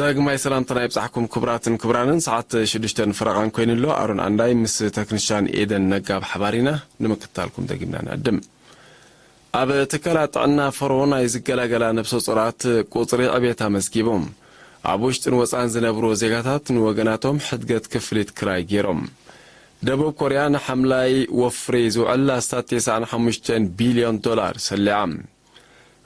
ዳግማይ ሰላምታና ይብጻሕኩም ክቡራትን ክቡራንን። ሰዓት ሽዱሽተን ፈረቓን ኮይኑ ኣሎ። ኣሮን ኣንዳይ ምስ ተክንሻን ኤደን ነጋ ብሓባር ኢና ንምክትታልኩም ደጊምና ንዕድም። ኣብ ትካላት ጥዕና ፈሮ ናይ ዝገላገላ ነብሰ ጾራት ቁጽሪ ዕቤት ኣመዝጊቡ። ኣብ ውሽጥን ወጻን ዝነብሩ ዜጋታት ንወገናቶም ሕድገት ክፍሊት ክራይ ገይሮም። ደቡብ ኮርያ ንሓምላይ ወፍሪ ዝውዕል ኣስታት ተስዓን ሓሙሽተን ቢልዮን ዶላር ሰሊዓ።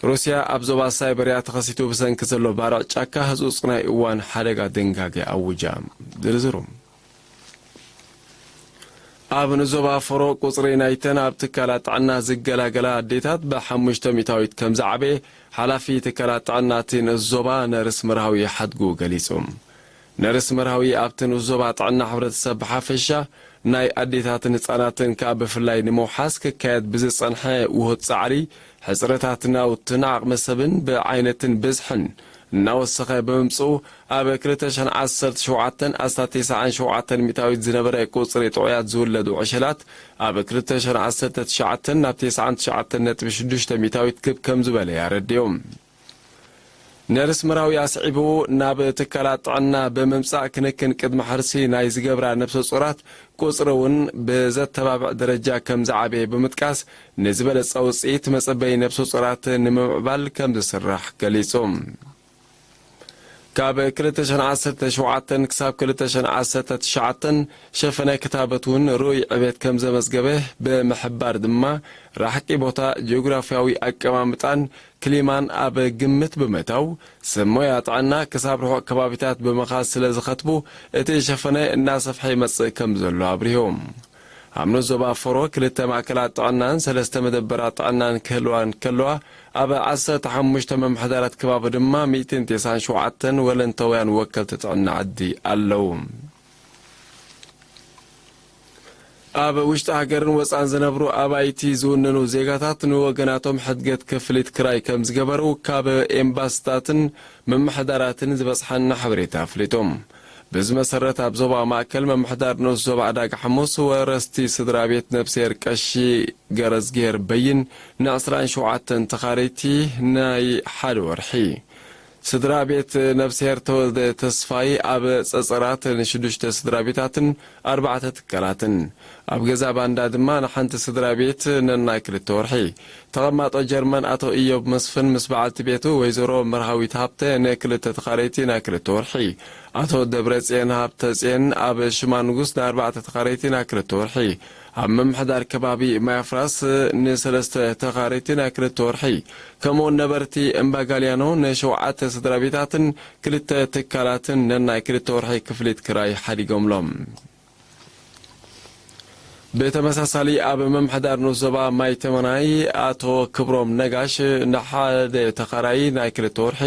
ሩስያ ኣብ ዞባ ሳይበርያ ተኸሲቱ ብሰንኪ ዘሎ ባርዕ ጫካ ህጹጽ ናይ እዋን ሓደጋ ድንጋጌ ኣውጃ። ዝርዝሩ። ኣብ ንዞባ ፈሮ ቁጽሪ ናይተን ኣብ ትካላት ጥዕና ዝገላገላ ኣዴታት ብሓሙሽተ ሚእታዊት ከም ዝዓበየ ሓላፊ ትካላት ጥዕና እቲ ንኡስ ዞባ ነርስ መርሃዊ ሓድጉ ገሊጹ። ነርስ መርሃዊ ኣብቲ ንኡስ ዞባ ጥዕና ሕብረተሰብ ብሓፈሻ ናይ ኣዴታትን ህጻናትን ከኣ ብፍላይ ንምውሓስ ክካየድ ብዝጸንሐ ውሁድ ጻዕሪ ሕጽረታት ናውትን ዓቕሚ ሰብን ብዓይነትን ብዝሕን እናወሰኸ ብምምጽኡ፣ ኣብ ክልተ ሽሕን ዓሰርተ ሸውዓተን ኣስታት ተስዓን ሸውዓተን ሚእታዊት ዝነበረ ቁጽሪ ጥዑያት ዝውለዱ ዕሸላት፣ ኣብ ክልተ ሽሕን ዓሰርተ ትሽዓተን ናብ ተስዓን ትሽዓተን ነጥቢ ሽዱሽተ ሚእታዊት ክብ ከም ዝበለ ኣረዲኡ። ነርስ መርሃዊ ኣስዒቡ፣ ናብ ትካላት ጥዕና ብምምጻእ ክንክን ቅድሚ ሕርሲ ናይ ዝገብራ ነብሰ ጾራት ቁጽሪ እውን ብዘተባብዕ ደረጃ ከም ዝዓበየ ብምጥቃስ፣ ንዝበለጸ ውጽኢት መጸበዪ ነብሰ ጾራት ንምምዕባል ከም ዝስራሕ ገሊጹ። ካብ ክልተ ሽሕን ዓሰርተ ሸውዓተን ክሳብ ክልተ ሽሕን ዓሰርተ ትሽዓተን ሸፈነ ክታበት እውን ርኡይ ዕቤት ከም ዘመዝገበ ብምሕባር ድማ፣ ራሕቂ ቦታ፣ ጂኦግራፍያዊ ኣቀማምጣን ክሊማን ኣብ ግምት ብምእታው፣ ሰብ ሞያ ጥዕና ክሳብ ርሑቕ ከባቢታት ብምኻድ ስለ ዝኸትቡ፣ እቲ ሸፈነ እናሰፍሐ ይመጽእ ከም ዘሎ ኣብሪሁ። ኣብ ንኡስ ዞባ ፈሮ ክልተ ማእከላት ጥዕናን ሰለስተ መደበራት ጥዕናን ክህልዋ እንከለዋ፣ ኣብ ዓሰርተ ሓሙሽተ ምምሕዳራት ከባቢ ድማ ሚእትን ተስዓን ሸውዓተን ወለንተውያን ወከልቲ ጥዕና ዓዲ ኣለዉ። ኣብ ውሽጢ ሃገርን ወጻን ዝነብሩ ኣባይቲ ዝውንኑ ዜጋታት ንወገናቶም ሕድገት ክፍሊት ክራይ ከም ዝገበሩ ካብ ኤምባስታትን ምምሕዳራትን ዝበጽሓና ሓበሬታ ኣፍሊጡ። በዚ መሰረት፣ ኣብ ዞባ ማእከል ምምሕዳር ንኡስ ዞባ ዕዳጋ ሓሙስ፣ ወረስቲ ስድራ ቤት ነብስሄር ቀሺ ገረዝግሄር በይን ንዕስራን ሸውዓተን ተኻረይቲ ናይ ሓደ ወርሒ፣ ስድራ ቤት ነብስሄር ተወልደ ተስፋይ ኣብ ጸጸራት ንሽዱሽተ ስድራ ቤታትን ኣርባዕተ ትካላትን፣ ኣብ ገዛ ባንዳ ድማ ንሓንቲ ስድራ ቤት ነናይ ክልተ ወርሒ፣ ተቐማጦ ጀርመን ኣቶ ኢዮብ መስፍን ምስ በዓልቲ ቤቱ ወይዘሮ መርሃዊት ሃብተ ንክልተ ተኻረይቲ ናይ ክልተ ወርሒ፣ ኣቶ ደብረጽዮን ሃብተጽዮን ኣብ ሽማ ንጉስ ንኣርባዕተ ተኻረይቲ ናይ ክልተ ወርሒ፣ ኣብ ምምሕዳር ከባቢ ማይ ኣፍራስ ንሰለስተ ተኻረይቲ ናይ ክልተ ወርሒ፣ ከምኡውን ነበርቲ እምባ ጋልያኖ ንሸውዓተ ስድራ ቤታትን ክልተ ትካላትን ነናይ ክልተ ወርሒ ክፍሊት ክራይ ሓዲጎምሎም። ብተመሳሳሊ፣ ኣብ ምምሕዳር ንኡስ ዞባ ማይ ተመናይ ኣቶ ክብሮም ነጋሽ ንሓደ ተኻራዪ ናይ ክልተ ወርሒ፣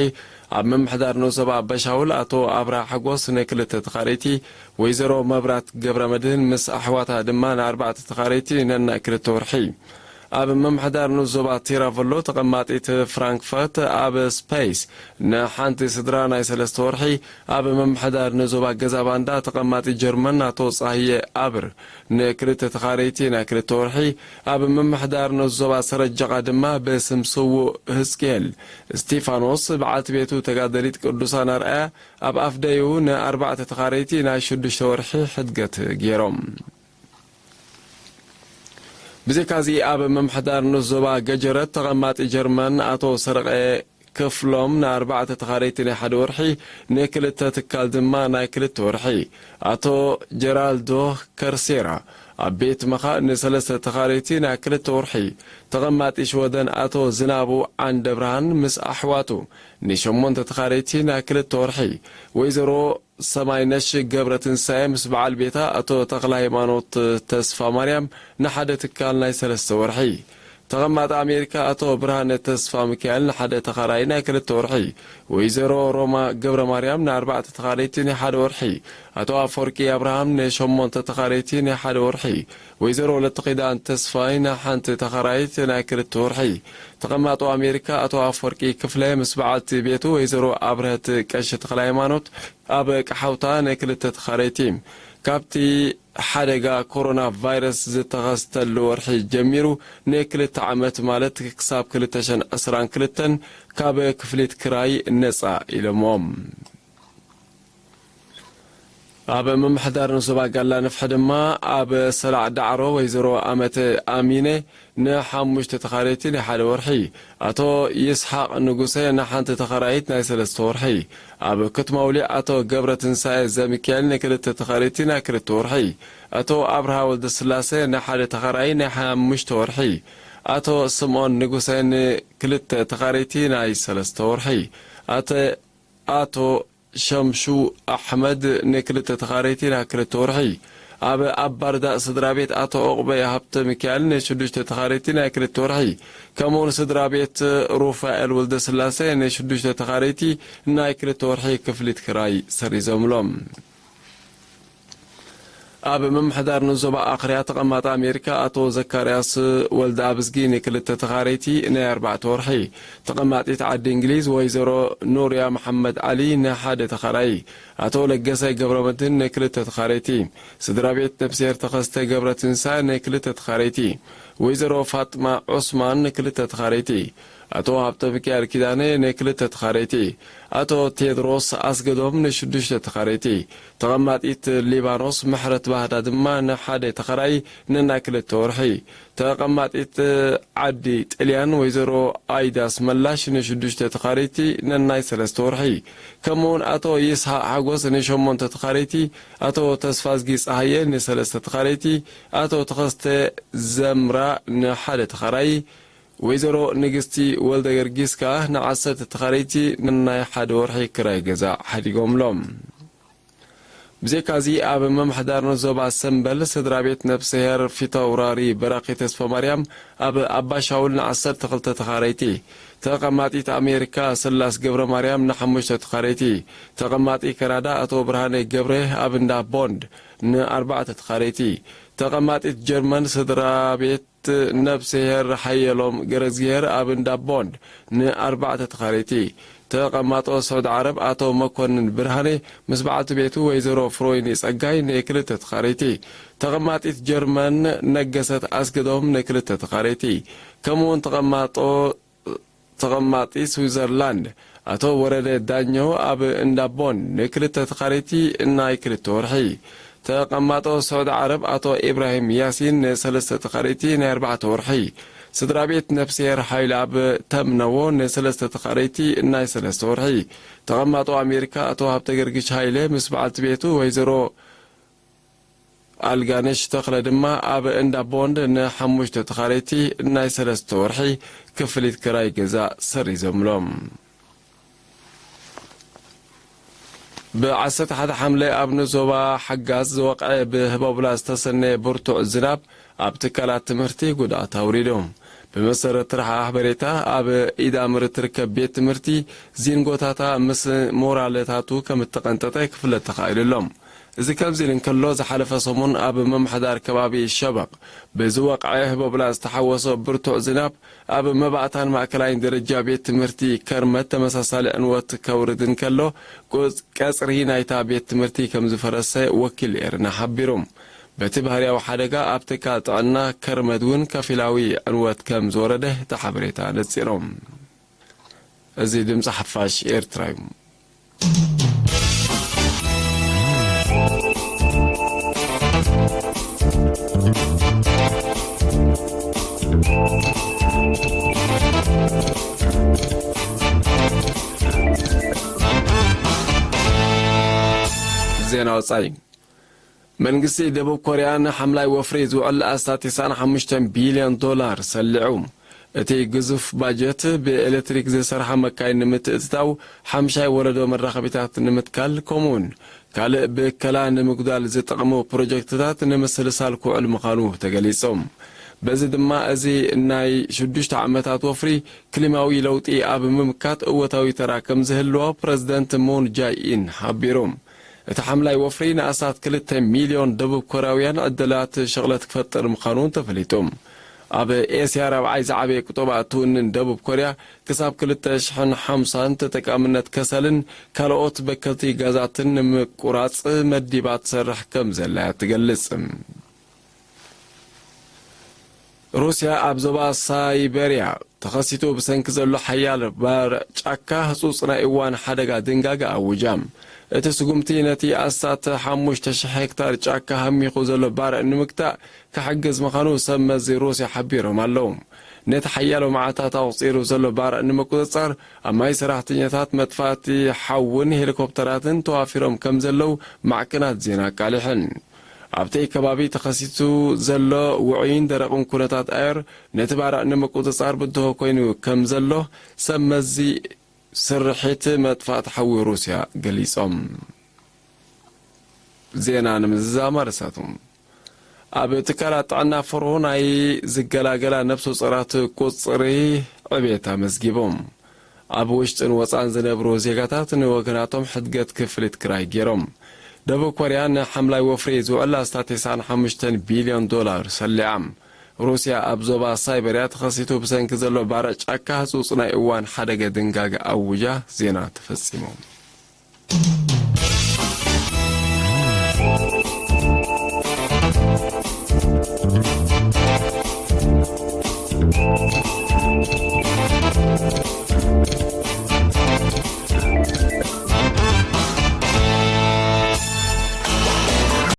ኣብ ምምሕዳር ንኡስ ዞባ ኣበሻውል ኣቶ ኣብርሃ ሓጎስ ንክልተ ተኻረይቲ፣ ወይዘሮ መብራት ገብረመድህን ምስ ኣሕዋታ ድማ ንኣርባዕተ ተኻረይቲ ነናይ ክልተ ወርሒ፣ ኣብ ምምሕዳር ንኡስ ዞባ ቲራቨሎ ተቐማጢት ፍራንክፈርት ኣብ ስፔስ ንሓንቲ ስድራ ናይ ሰለስተ ወርሒ፣ ኣብ ምምሕዳር ንኡስ ዞባ ገዛ ባንዳ ተቐማጢ ጀርመን ኣቶ ጻህየ ኣብር ንክልተ ተኻረይቲ ናይ ክልተ ወርሒ፣ ኣብ ምምሕዳር ንኡስ ዞባ ሰረጀቓ ድማ ብስም ስዉእ ህዝቅኤል እስቲፋኖስ በዓልቲ ቤቱ ተጋደሊት ቅዱሳን ኣርኣያ ኣብ ኣፍደዩ ንኣርባዕተ ተኻረይቲ ናይ ሽዱሽተ ወርሒ ሕድገት ገይሮም። ብዘይካዚ፣ ኣብ ምምሕዳር ንኡስ ዞባ ገጀረት ተቐማጢ ጀርመን ኣቶ ሰረቐ ክፍሎም ንኣርባዕተ ተኻረይቲ ናይ ሓደ ወርሒ፣ ንክልተ ትካል ድማ ናይ ክልተ ወርሒ፣ ኣቶ ጀራልዶ ከርሴራ ኣብ ቤት መኻእ ንሰለስተ ተኻረይቲ ናይ ክልተ ወርሒ፣ ተቐማጢ ሽወደን ኣቶ ዝናቡ ዓንደብርሃን ምስ ኣሕዋቱ ንሸሞንተ ተኻረይቲ ናይ ክልተ ወርሒ፣ ወይዘሮ ሰማይነሽ ገብረትንሳኤ ምስ በዓል ቤታ ኣቶ ተኽለሃይማኖት ተስፋማርያም ንሓደ ትካል ናይ ሰለስተ ወርሒ፣ ተቐማጢ ኣሜሪካ ኣቶ ብርሃነ ተስፋሚካኤል ንሓደ ተኻራዪ ናይ ክልተ ወርሒ፣ ወይዘሮ ሮማ ገብረማርያም ንኣርባዕተ ተኻረይቲ ናይ ሓደ ወርሒ፣ ኣቶ ኣፈወርቂ ኣብርሃም ንሸሞንተ ተኻረይቲ ናይ ሓደ ወርሒ፣ ወይዘሮ ወለተኺዳን ተስፋይ ንሓንቲ ተኻራይት ናይ ክልተ ወርሒ፣ ተቐማጦ ኣሜሪካ ኣቶ ኣፈወርቂ ክፍለ ምስ በዓልቲ ቤቱ ወይዘሮ ኣብርሀት ቀሺ ተኽለ ሃይማኖት ኣብ ቀሓውታ ንክልተ ተኻረይቲ፣ ካብቲ ሓደጋ ኮሮና ቫይረስ ዝተኸስተሉ ወርሒ ጀሚሩ ንክልተ ዓመት፣ ማለት ክሳብ ክልተ ሽሕን ዕስራን ክልተን ካብ ክፍሊት ክራይ ነጻ ኢሎምዎም። ኣብ ምምሕዳር ንዞባ ጋላ ንፍሒ ድማ ኣብ ሰላዕ ዳዕሮ ወይዘሮ ኣመተ ኣሚነ ንሓሙሽተ ተኻረይቲ ናይ ሓደ ወርሒ፣ ኣቶ ይስሓቕ ንጉሰ ንሓንቲ ተኻራይት ናይ ሰለስተ ወርሒ፣ ኣብ ክትማውሊ ኣቶ ገብረ ትንሳኤ ዘሚካኤል ንክልተ ተኻረይቲ ናይ ክልተ ወርሒ፣ ኣቶ ኣብርሃ ወልደስላሴ ንሓደ ተኻራይ ናይ ሓሙሽተ ወርሒ፣ ኣቶ ስምኦን ንጉሰ ንክልተ ተኻረይቲ ናይ ሰለስተ ወርሒ፣ ኣተ-፣ ኣቶ ሸምሹ ኣሕመድ ንክልተ ተኻረይቲ ናይ ክልተ ወርሒ፣ ኣብ ኣብ ባርዳእ ስድራ ቤት ኣቶ ዑቕበይ ሃብተ ሚካኤል ንሽዱሽተ ተኻረይቲ ናይ ክልተ ወርሒ፣ ከምኡውን ስድራ ቤት ሩፋኤል ወልደስላሴ ንሽዱሽተ ተኻረይቲ ናይ ክልተ ወርሒ ክፍሊት ክራይ ሰሪዞምሎም። ኣብ ምምሕዳር ንዞባ ኣኽርያ ተቐማጢ ኣሜሪካ ኣቶ ዘካርያስ ወልደኣብዝጊ ንክልተ ተኻረይቲ ናይ ኣርባዕተ ወርሒ፣ ተቐማጢት ዓዲ እንግሊዝ ወይዘሮ ኑርያ መሓመድ ዓሊ ንሓደ ተኻራዪ፣ ኣቶ ለገሰ ገብረመድህን ንክልተ ተኻረይቲ፣ ስድራ ቤት ነፍስሄር ተኸስተ ገብረትንሳኤ ንክልተ ተኻረይቲ፣ ወይዘሮ ፋጥማ ዑስማን ንክልተ ተኻረይቲ፣ ኣቶ ሃብተሚካኤል ኪዳነ ንክልተ ተኻረይቲ፣ ኣቶ ቴድሮስ ኣስገዶም ንሽዱሽተ ተኻረይቲ፣ ተቐማጢት ሊባኖስ ምሕረት ባህዳ ድማ ንሓደ ተኻራዪ ነናይ ክልተ ወርሒ፣ ተቐማጢት ዓዲ ጥልያን ወይዘሮ ኣይዳስ መላሽ ንሽዱሽተ ተኻረይቲ ነናይ ሰለስተ ወርሒ፣ ከምኡውን ኣቶ ይስሓቅ ሓጎስ ንሸሞንተ ተኻረይቲ፣ ኣቶ ተስፋዝጊ ጸሃየ ንሰለስተ ተኻረይቲ፣ ኣቶ ተኸስተ ዘምራ ንሓደ ተኻራዪ፣ ወይዘሮ ንግስቲ ወልደ ገርጊስ ከኣ ንዓሰርተ ተኻረይቲ ነናይ ሓደ ወርሒ ክራይ ገዛ ሓዲጎምሎም። ብዘይካዚ፣ ኣብ ምምሕዳር ዞባ ሰምበል ስድራ ቤት ነፍስሄር ፊታውራሪ በራኺ ተስፋ ማርያም ኣብ ኣባሻውል ንዓሰርተ ክልተ ተኻረይቲ፣ ተቐማጢት ኣሜሪካ ስላስ ገብረ ማርያም ንሓሙሽተ ተኻረይቲ፣ ተቐማጢ ካናዳ ኣቶ ብርሃነ ገብረ ኣብ እንዳ ቦንድ ንኣርባዕተ ተኻረይቲ፣ ተቐማጢት ጀርመን ስድራ ቤት ነብስሄር ሓየሎም ገረዝግሄር ኣብ እንዳ ቦንድ ንኣርባዕተ ተኻረይቲ፣ ተቐማጦ ስዑዲ ዓረብ ኣቶ መኮንን ብርሃኔ ምስ በዓልቲ ቤቱ ወይዘሮ ፍሮይኒ ጸጋይ ንክልተ ተኻረይቲ፣ ተቐማጢት ጀርመን ነገሰት ኣስገዶም ንክልተ ተኻረይቲ፣ ከምኡውን ተቐማጦ ተቐማጢ ስዊዘርላንድ ኣቶ ወረደ ዳኘው ኣብ እንዳ ቦን ንክልተ ተኻረይቲ ናይ ክልተ ወርሒ፣ ተቐማጦ ስዑዲ ዓረብ ኣቶ ኢብራሂም ያሲን ንሰለስተ ተኻረይቲ ናይ ኣርባዕተ ወርሒ፣ ስድራ ቤት ነፍስሄር ሓይለ ኣብ ተምነዎ ንሰለስተ ተኻረይቲ ናይ ሰለስተ ወርሒ፣ ተቐማጦ ኣሜሪካ ኣቶ ሃብተ ገርግሽ ሃይለ ምስ በዓልቲ ቤቱ ወይዘሮ ኣልጋነሽ ተኽለ ድማ ኣብ እንዳ ቦንድ ንሓሙሽተ ተኻረይቲ ናይ ሰለስተ ወርሒ ክፍሊት ክራይ ገዛ ሰሪዞምሎም። ብ ዓሰርተ ሓደ ሓምለ ኣብ ንዞባ ሓጋዝ ዝወቕዐ ብህቦብላ ዝተሰነየ ብርቱዕ ዝናብ ኣብ ትካላት ትምህርቲ ጉድኣት ኣውሪዱ። ብመሰረት ጥርሓ ሓበሬታ፣ ኣብ ኢዳምር እትርከብ ቤት ትምህርቲ ዚንጎታታ ምስ ሞራለታቱ ከም እተቐንጠጠ ክፍለጥ ተኻኢሉ ኣሎ። እዚ ከምዚ ኢሉ እንከሎ፣ ዝሓለፈ ሰሙን ኣብ ምምሕዳር ከባቢ ሸበቕ ብዝወቕዐ ህቦብላ ዝተሓወሶ ብርቱዕ ዝናብ፣ ኣብ መባእታን ማእከላይን ደረጃ ቤት ትምህርቲ ከርመት ተመሳሳሊ ዕንወት ከውርድ እንከሎ፣ ቁጽ-፣ ቀጽሪ ናይታ ቤት ትምህርቲ ከም ዝፈረሰ ወኪል ኤርና ሓቢሩ። በቲ ባህርያዊ ሓደጋ፣ ኣብ ትካል ጥዕና ከርመት እውን ከፊላዊ ዕንወት ከም ዝወረደ እቲ ሓበሬታ ነጺሮም። እዚ ድምጺ ሓፋሽ ኤርትራ እዩ። ዜና ወጻኢ። መንግስቲ ደቡብ ኮርያ ንሓምላይ ወፍሪ ዝውዕል ኣስታት ተስዓን ሓሙሽተን ቢልዮን ዶላር ሰሊዑ። እቲ ግዙፍ ባጀት ብኤሌክትሪክ ዝሰርሓ መካይን ንምትእትታው፣ ሓምሻይ ወለዶ መራኸቢታት ንምትካል፣ ከምኡውን ካልእ ብከላ ንምጉዳል ዝጠቕሙ ፕሮጀክትታት ንምስልሳል ክውዕል ምዃኑ ተገሊጹ። በዚ ድማ፣ እዚ ናይ ሽዱሽተ ዓመታት ወፍሪ ክሊማዊ ለውጢ ኣብ ምምካት እወታዊ ተራ ከም ዝህልዎ ፕረዚደንት ሙን ጃይ ኢን ሓቢሩ። እቲ ሓምላይ ወፍሪ ንኣስታት ክልተ ሚልዮን ደቡብ ኮርያውያን ዕድላት ሸቕለት ክፈጥር ምዃኑ ተፈሊጡ። ኣብ ኤስያ ራብዓይ ዝዓበየ ቁጠባ እትውንን ደቡብ ኮርያ፣ ክሳብ ክልተ ሽሕን ሓምሳን ተጠቃምነት ከሰልን ካልኦት በከልቲ ጋዛትን ንምቁራጽ መዲባ ትሰርሕ ከም ዘላ እያ ትገልጽ። ሩስያ ኣብ ዞባ ሳይበርያ ተኸሲቱ ብሰንኪ ዘሎ ሓያል ባርዕ ጫካ ህጹጽ ናይ እዋን ሓደጋ ድንጋገ ኣውጃ። እቲ ስጉምቲ ነቲ ኣስታት ሓሙሽተ ሽሕ ሄክታር ጫካ ሃሚኹ ዘሎ ባርዕ ንምግታእ ክሕግዝ ምዃኑ ሰብ መዚ ሩስያ ሓቢሮም ኣለዉ። ነቲ ሓያሎ መዓልታት ኣቑጺሩ ዘሎ ባርዕ ንምቁጽጻር ኣብ ማይ ሰራሕተኛታት መጥፋእቲ ሓውን ሄሊኮፕተራትን ተዋፊሮም ከም ዘለዉ ማዕከናት ዜና ኣቃሊሐን። ኣብቲ ከባቢ ተኸሲቱ ዘሎ ውዑይን ደረቕን ኩነታት ኣየር ነቲ ባርዕ ንምቁጽጻር ብድሆ ኮይኑ ከም ዘሎ ሰብ መዚ ስርሒት መጥፋእቲ ሓዊ ሩስያ ገሊጾም። ዜና ንምዝዛም ኣርእስታቱ። ኣብ ትካላት ጥዕና ፈርሆ ናይ ዝገላገላ ነፍሰ ጾራት ቁጽሪ ዕቤት ኣመዝጊቦም። ኣብ ውሽጥን ወጻን ዝነብሩ ዜጋታት ንወገናቶም ሕድገት ክፍሊት ክራይ ገይሮም። ደቡብ ኮርያ ንሓምላይ ወፍሪ ዝውዕል ኣስታት ተስዓን ሓሙሽተን ቢልዮን ዶላር ሰሊዓ። ሩስያ ኣብ ዞባ ሳይበርያ ተኸሲቱ ብሰንኪ ዘሎ ባርዕ ጫካ ህጹጽ ናይ እዋን ሓደገ ድንጋገ ኣውጃ። ዜና ተፈጺሙ።